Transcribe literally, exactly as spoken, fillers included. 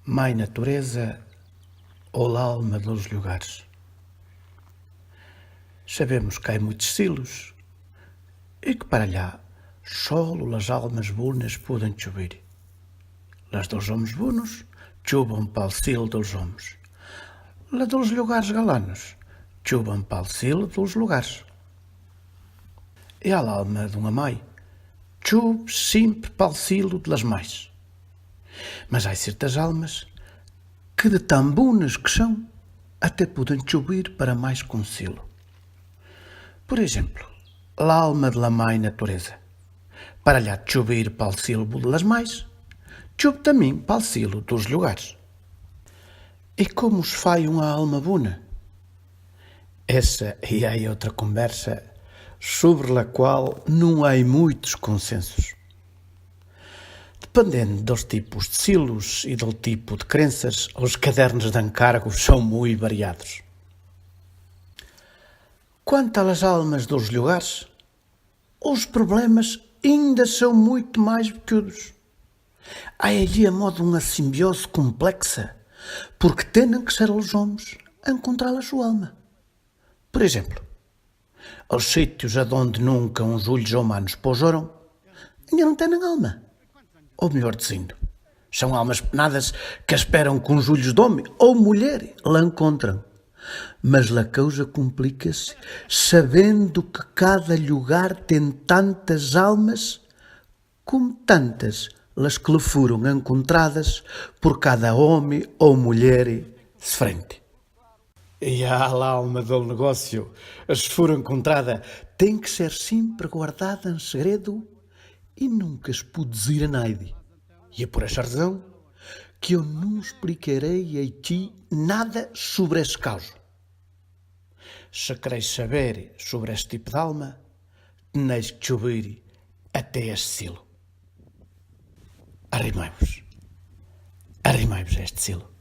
Mãe Natureza ou l'alma dos llugares. Sabemos que há muitos silos e que para allá solo las almas bunas podem chubir. Las dels homes bunos chuben pel silo dels homes. Las dels llugares galanos chuben pel silo dels llugares. E a l'alma d'una mãe chub sempre pel silo de las mães. Mas há certas almas que de tão bunas que são, até podem chubir para mais que um silo. Por exemplo, l'alma de la Mãe Natureza. Para allá chubir pel silo de las mães, chub também pel silo dels llugares. E como se fai uma alma buna? Essa e há outra conversa sobre la qual não há muitos consensos. Dependendo dos tipos de silos e del tipo de crenças, os cadernos de encargo são muito variados. Quanto a las almas dels llugares, os problemas ainda são muito mais bicudos. Há allí a modo uma simbiose complexa, porque tenen que ser os homes a encontrar a sua alma. Por exemplo, os sítios aonde nunca uns olhos humanos pousaram, ainda não têm alma. Ou melhor dizendo, são almas penadas que esperam que uns olhos de homem ou mulher la encontrem. Mas la causa complica-se, sabendo que cada lugar tem tantas almas como tantas las que lhe foram encontradas por cada homem ou mulher diferente. E a l'alma del negócio, se for encontrada, tem que ser sempre guardada em segredo e nunca se pode dizer a naide. E é por essa razão que eu não explicarei aqui nada sobre esse caso. Se quereis saber sobre este tipo de alma, teneis que subir até este silo. Arrimai-vos. Arrimai-vos a este silo.